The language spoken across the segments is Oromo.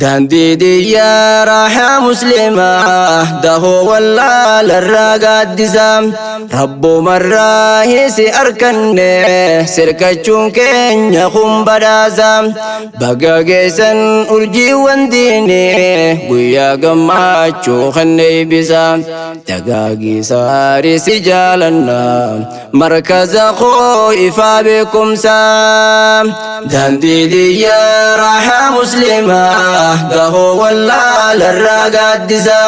Daandii diyyaa raahaa muslimaa dahoo wallaalarraa gaaddisa rabbumarraa hisi arkanne sirkachuun keenya kun badhaasa baga geessan urjiiwwan diinii guyyaa gammachuu kan eebbisa dagaagisaa si jaalanna markaza koo ifaa beekumsa daandii diyyaa raahaa muslimaa dahoo wallaalarraa gaaddisa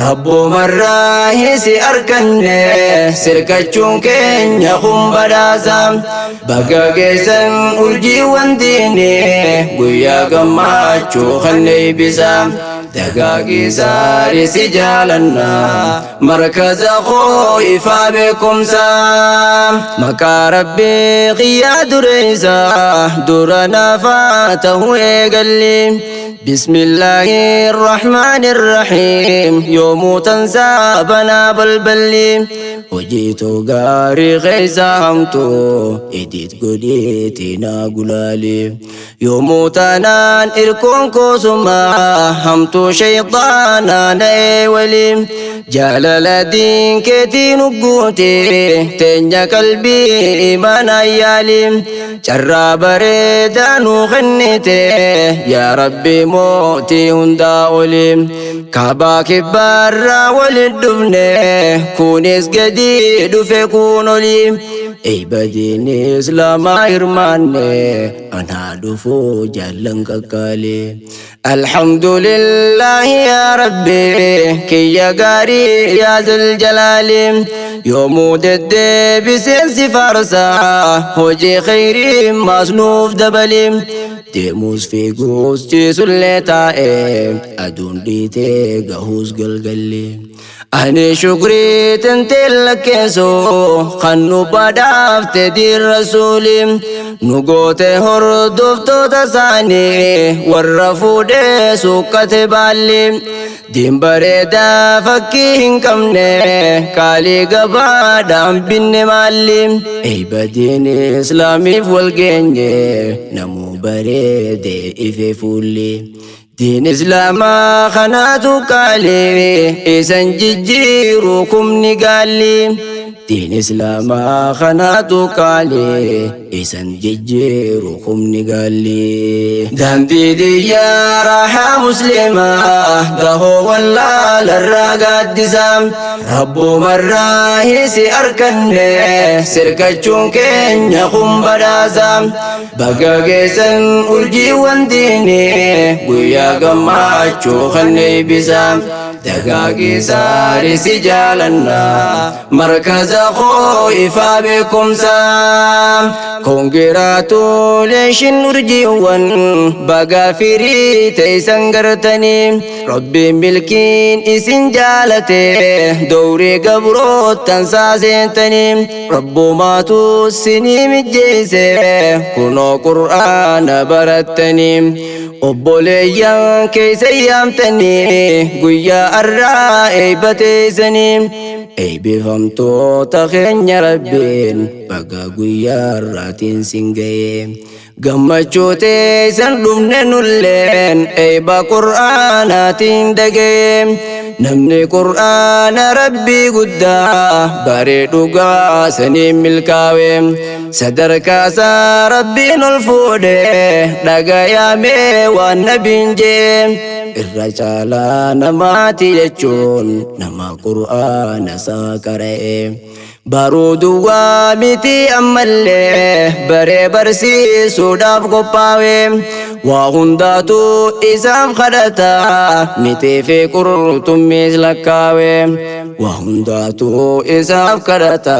rabbumarraa hisi arkanne sirkachuun keenya kun badhaasa baga geessan urjiiwwan diinii guyyaa gammachuu kan eebbisa dagaagisaa si jaalanna markaza koo ifaa beekumsa maqaa rabbii qiyyaa dureessa dura naafaa ta'uu eegalli بسم الله الرحمن الرحيم يوم تنسى بنا بلبلي وجيت غاري غيسا همتو إديت قديتي ناقلالي يوم تنان إركون كوسما همتو شيطانا نيولي جلال الدين كتي نقوتي تنيا قلبي إيمان أيالي جرى بريدانو خنتي يا ربي موتي هندا أولي كابا كبارا ولدفني كونيس قديد في كونولي أي بدين إسلام هرماني أنا دفو جلن كالي الحمد لله يا ربي كي يا قاري يا ذو الجلال يوم دد بسنس فرسا هوجي خيري مصنوف دبلي deemus fiigus ciisullee taa'ee aduun dhiitee gahuus galgalle. Ani shukrii tantee lakkeessoo kan nu badhaafte diin rasuuli nu goote hordoftoota isaanii warra fuudhee suuqqate baalli. Diin bareedaa fakkii hin qabne qaalii gabaadhaan binne maalli. Eeyba diin islaamiif wal geenye namuu bareede ife fuulli. Diin islaamaa kanaatu qaalii isan jijjiiru kumni gaalli. Diin islaamaa kanaatu qaalii isan jijjiiru kumni gaalli. Daandii diyyaa raahaa muslimaa dahoo wallaalarraa gaaddisa rabbumarraa hisi arkanne sirkachuun keenya kun badhaasa baga geessan urjiiwwan diinii guyyaa gammachuu kan eebbisa dagaagisaa si jaalanna markaza koo ifaa beekumsa koongiraatuleeshin urjiiwwan baga firii teessan gartanii rabbiin milkiin isin jaalate dowrii gabroottan saaseentanii rabbumaatu sinii mijjeesse kunoo qur'aana barattanii obboleeyyan keessa yaamtanii guyyaa arraa eebbateessanii eebbifamtoota keenya rabbiin baga guyyaa arraatiin sin ga'e gammachuu teessan dhufne nulleen eebba qur'aanaatiin dhaga'e namni qur'aana rabbii guddaa baree dhugaa saniin milkaawe sadarkaasaa rabbiin ol fuudhe dhagayaamee waan nabiin jee irra caalaa namaati jechuun nama qur'aana isaa qara'e baruu duwwaa miti ammallee baree barsiisuudhaaf qophaawe waa hundaatu isaaf kadhata mitii fi qurxummiis lakkaawe waa hundaatu isaaf kadhata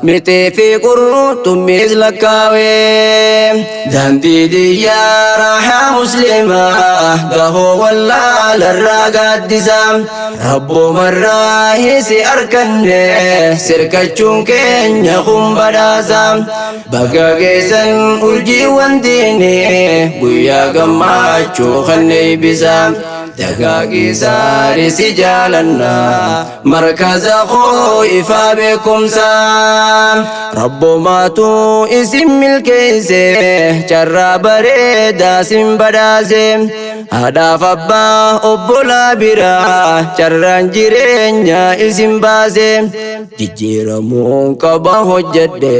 mitii fi qurxummiis lakkaawe daandii diyyaa raahaa muslimaa dahoo wallaalarraa gaaddisa rabbumarraa hisi arkanne sirkachuun keenya kun badhaasa baga geessan urjiiwwan diinii guyyaa gammachuu kan eebbisa. Dagaagii saarii si jaalannaa markaza koo ifaa beekumsaa. Rabbumaatu isin milkeesse, carraa bareedaa sin badhaase. Haadhaaf abbaa obbolaa biraa carraan jireenya isin baase. Jijjiiramuun qaba hojjedhe,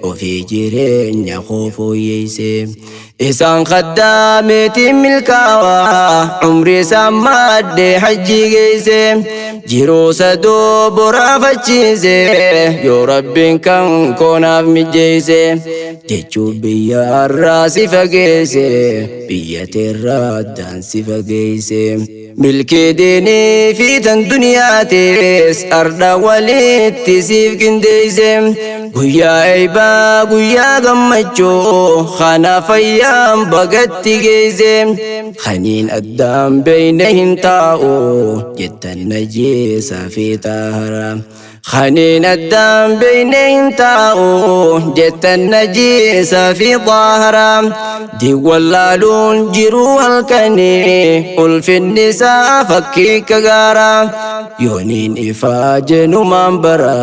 ofii jireenya koo fooyyeyse. Isaan kaddaameetiin milkaawaa, umrii isaan maaddee hajjii geeyse. Jiruu saduu boraafachiise, yoo Rabbiin kan koonaaf mijjeeyse. Jechuu biyya har'aa si fageesse, biyya teerraa addaan si fageeyse. Milkii diinii fi tan duniyaatis ardha walitti siif qindeeyse. Guyyaa eeybaa, guyyaa gammachuu kana fayyaan bagatti geeyse. Kaniin addaan beeyne hin taa'u jettan najeesa fi taahara. Kaniin addaan beeyne hin taa'u jettan najeesa fi xaahara. Diwwallaaluun jiruu halkanii, ulfinni isaa fakkii kagaara. Yooniin ifaa jenumaan bara,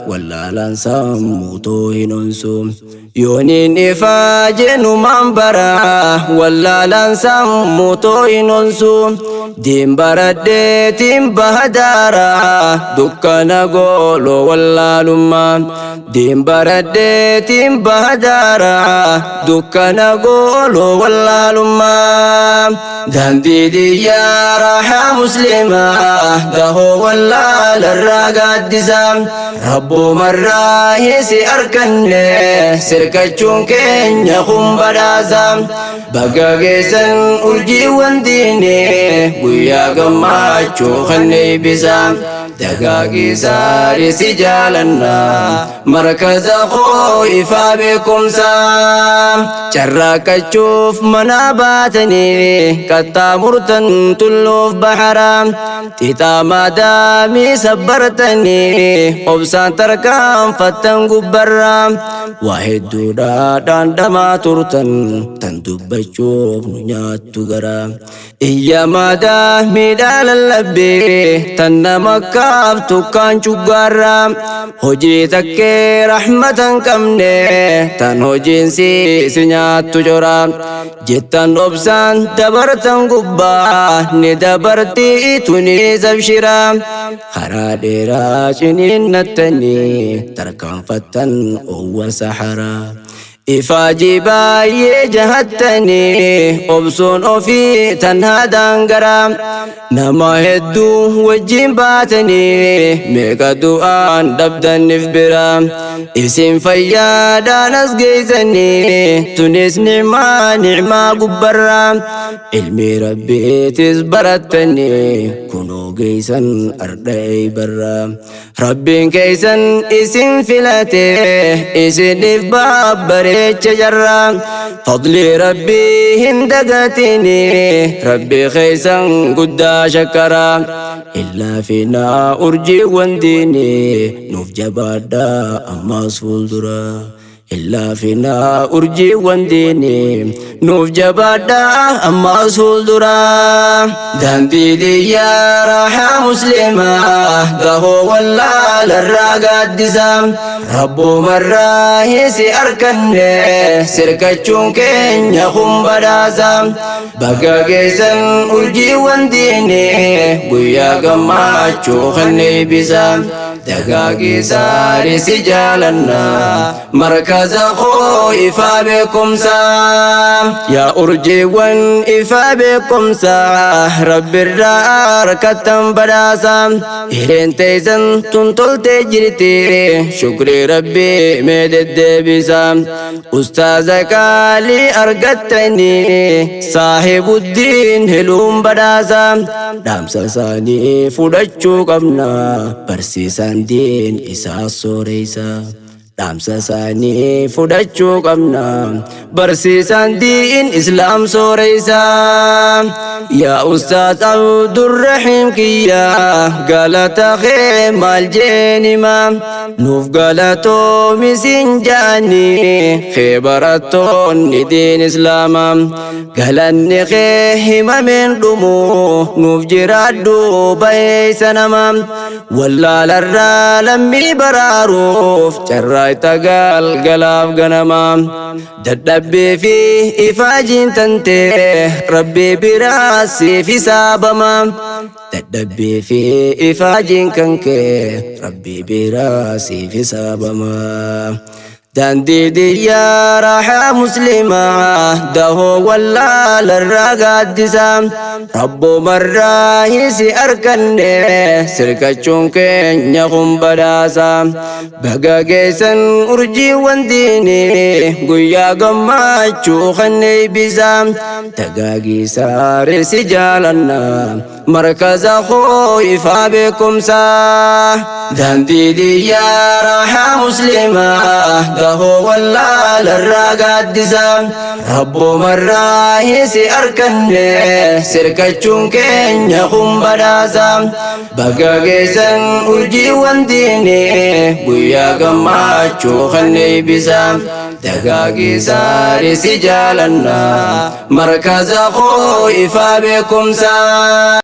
wallaalaan sammuu hin onsu. Yooniin ifaa jenumaan bara, wallaalaan sammuu hin onsu. Diin baradheetiin bahadaara, dukkana gooloo wallaalummaa. Diin baradheetiin bahadaara, dukkana gooloo wallaalummaa. Daandii diyyaa raahaa muslimaa, dahoo wallaalarraa gaaddisa. Rabbumarraa hisi arganne, sirkachuun keenya kun badhaasa. Bakka geessan urjiiwwan diinee, guyyaa gammachuu kan eebbisa. Dagaagii saarii si jaalannaa markaza koo ifaa beekumsaa. Carraaqachuuf mana baatanii, qaxxaamurtan tulluuf bahara. Xixaa maadaamii sabbartanii, obsaan tarkaanfattan gubbarra. Waa hedduudha dhandhamaa turtan, tan dubbachuuf nu nyaattu gara. Iyya maadaa miidhaa lallabbee, tan nama kaaftu kaan cuggaarra. Hojii takkee rahmatan qabne, tan hojiin si nyaattu jora. Jettan obsaan dabartan gubbaa, ni dabartii tuni zabshira. Karaa dheeraa ciniinnattanii, tarkaanfattan oowwan saharaa. Ifaajii baay'ee jahattanii, obsuun ofii tan haadaan gara. Nama hedduu wajjin baatanii, meeqa du'aan dhabdaniif bira. Isin fayyaadhaan as geessanii, tunis nicmaa nicmaa gubbarra. Ilmi Rabbiitis barattanii, kunoo geessan ardha eeybarra. Rabbiin keessan isin filate, isiniif babbareecha jarra. Fadli Rabbii hin dagatini, Rabbi keessan guddaa shakkara. Illaa finaa urjiiwwan diinii, nuuf jabaadhaa ammaas fuuldura. Illaa finaa urjiiwwan diinii, nuuf jabaadhaa ammaas fuuldura. Daandii diyyaa raahaa muslimaa, dahoo wallaalarraa gaaddisa. Rabbumarraa hisi arganne, sirkachuun keenya kun badhaasa. Bakka geessan urjiiwwan diinii, guyyaa gammachuu kan eebbisa. Dagaagii saarii si jaalannaa markaza koo ifaa beekumsaa. Yaa urjiiwwan ifaa beekumsaa, Rabbirraa harkattan badhaasa. Hireen teessan tun toltee jirti, shukrii Rabbii mee deddeebisa. Ustaaza qaalii argattanii, saahibuddiin hiluun badhaasa. Dhaamsa isaanii fudhachuu qabna, barsiisaan diin isaa sooreysa. Dhaamsa isaanii fudhachuu qabna, barsiisaan diin islaam sooreysa. Yaa Ustaaz Abdurrahiim kiyya, galata kee maal jeenima? Nuuf galatoomi siin jaani kee barattoonni diin Islaamaa. Galanni kee himameen dhumu, nuuf jiraadhu baheessa nama. Wallaalarraa lammii baraaruuf carraa galgalaaf ganama. Dadhabbii fi ifaajiin tantee Rabbii biraa siif hisaabama. Dadhabbii fi ifaajiin kan kee Rabbii biraa siif hisaabama. Daandii diyyaa raaxaa Muslimaa, dahoo wallaalarraa gaaddisa. Rabbumarraa si arganne, sirkachuun keenya kun badhaasa. Baga geessan urjiiwwan diinii, guyyaa gammachuu kan eebbisa. Dagaagisaa si jaalanna, markaza koo ifaa beekumsaa. Daandii diyyaa raaxaa Muslimaa, dahoo wallaalarraa gaaddisa. Rabbumarraa si arganne, sirkachuun keenya kun badhaasa. Baga geessan urjiiwwan diinii, guyyaa gammachuu kan eebbisa. Dagaagisaa si jaalanna, markaza koo ifaa beekumsaa.